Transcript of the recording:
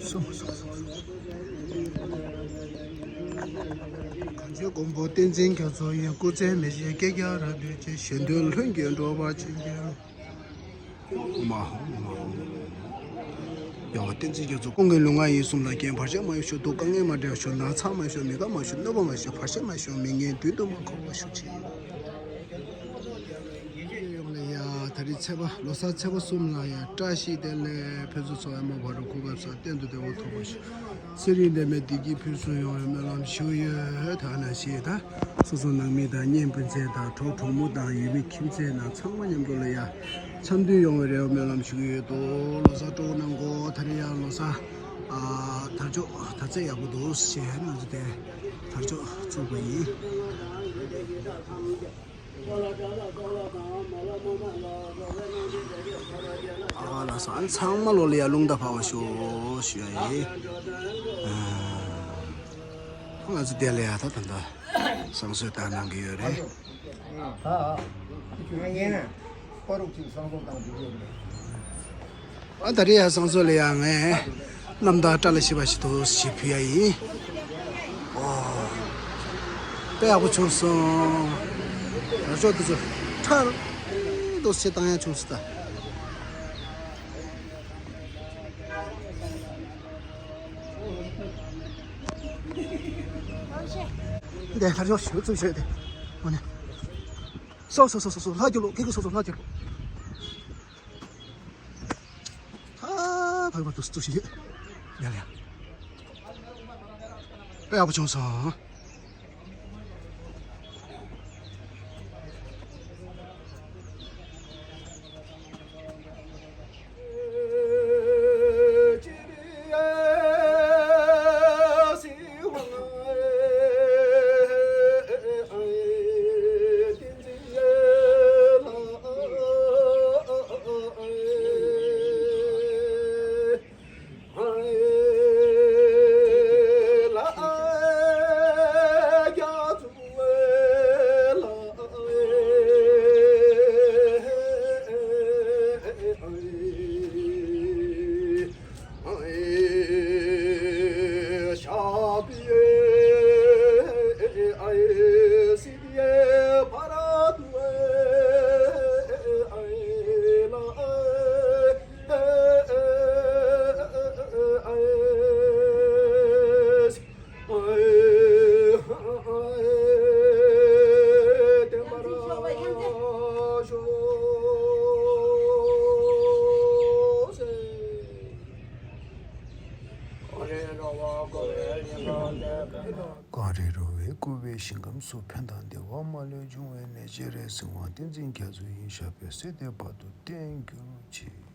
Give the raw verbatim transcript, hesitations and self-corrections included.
སོང་སོང་སོང་། གངས་ཅན་མགོན་པོ་བསྟན་འཛིན་རྒྱ་མཚོ་ཡི། སྐུ་ཚེ་མི་ཤིགས་བསྐལ་བརྒྱར་བརྟན་ཅིང་། གཞན་དོན་ལྷུན་གྱིས་འགྲུབ་པར་བྱིན་གྱིས་རློབས། ཨོཾ་ཨཱཿཧཱུྃ་ཨོཾ་ཨཱཿཧཱུྃ། ཡང་བསྟན་འཛིན་རྒྱ་མཚོ་ཀུན་གྱི་ལུས་ངག་ཡིད་གསུམ་ལ་རྒྱན། བར་ཆད་མ་ཡིན་ཤོག། སྡུག་དཀའ་ངལ་མ་འདྲེན་ཤོག། ན་ཚ་མ་ཤོག། མི་དགའ་མ་ཤོག། གནོད་པ་མ་ཤོག། བར་ཆད་མ་ཤོག། མི་ངན་མདུན་དུ་མ་འཁོར་བར་ཤོག་ཅིག། ཡོངས་ལ་ཡ་ད་རེས་ཚེས་པ་ལོ་གསར་ཚེས་པ་གསུམ་ལ་ཡ་བཀྲ་ཤིས་བདེ་ལེགས། ཕུན་སུམ་ཚོགས་པ་ཡར་མར་འཕེལ་བ། གོ་སྐབས་བཟང་གཏན་དུ་བདེ་བ་ཐོབ་པར་ཤོག། ཚེ་རིང་ལྡན་པའི་བདེ་སྐྱིད་ཕུན་སུམ་ཡོང་བའི་སྨོན་ལམ་ཞུ་ཡོད། ད་ནང་བཞིན་ད་སོ་སོ་ནང་མི་དང་གཉེན་སྤུན་མཆེད་དང་གྲོགས་གྲོགས་མོ་དང་ཡུལ་མི་ཁྱིམ་མཚེས་ནང་ཚང་མ་མཉམ་དུ་ལ་ཡ་འཆམ་མཐུན་ཡོང་བའི་རེ་བ་སྨོན་ལམ་ཞུ་གི་ཡོད་དོ། ལོ་གསར་སྤྲོ་པོ་གནང་གོ། ད་རེས་ཡ་ལོ་གསར་ཨ་དར་ལྕོག་དར་ཚད་ཡག་པོ་འདུག་ཞེས་ང་ཚོ་དེ་དར་ལྕོག་བཙུགས་པ་ཡིན། ཨ་ལ་སོ། ཨ་ནི་ཚང་མ་ལོ་ལ་ཡ་རླུང་རྟ་འཕར་བ་ཤོག་ཞུ་ཡ་ཡིན། ཨ་ང་ཚོ་དེ་ལ་ཡ་ད་ད་ད་བསང་གསོལ་བཏང་གནང་གི་ཡོད་རེད། ཨ་ད་རེས་ཡ་བསང་གསོལ་ལ་ཡ་ངས་རྣམ་དག་བཀྲ་ལ་ཤིས་པ་ཞིག་ཏུ་ཞིག་ཕུལ་ཡ་ཡིན། ཨོ། དཔེ་ཡག་པོ་བྱུང་སོང་། ར་ཅོ་དེ་ཚོ་ཁྲ་རུ་ཏོ་སེ་བཏང་ཡ་བྱུང་སོང་ད། འདི་ལྷ་ཅོ་ཞུ་ཚུལ་བྱས་ཏེ། འོ་ནི། སོ་སོ་སོ་སོ་སོ། ལྷ་རྒྱུ་ལོ། ཁྱེད་ཀྱི་སོ་སོ་ལྷ་རྒྱུ་ལོ། ཨ་ཕ་གི་པ་ཏུ་སུ་ཏུ་ཞིག་ཡོད། ཡ་ལ་ཡ། དཔེ་ཡག་པོ་བྱུང་སོང་། གངས་རི་ར་བས་བསྐོར་བའི་ཞིང་ཁམས་སུ། ཕན་དང་བདེ་བ་མ་ལུས་འབྱུང་བའི་གནས། སྤྱན་རས་གཟིགས་དབང་བསྟན་འཛིན་རྒྱ་མཚོ་ཡི། ཞབས་པད་སྲིད་མཐའི་བར་དུ་བརྟན་གྱུར་ཅིག།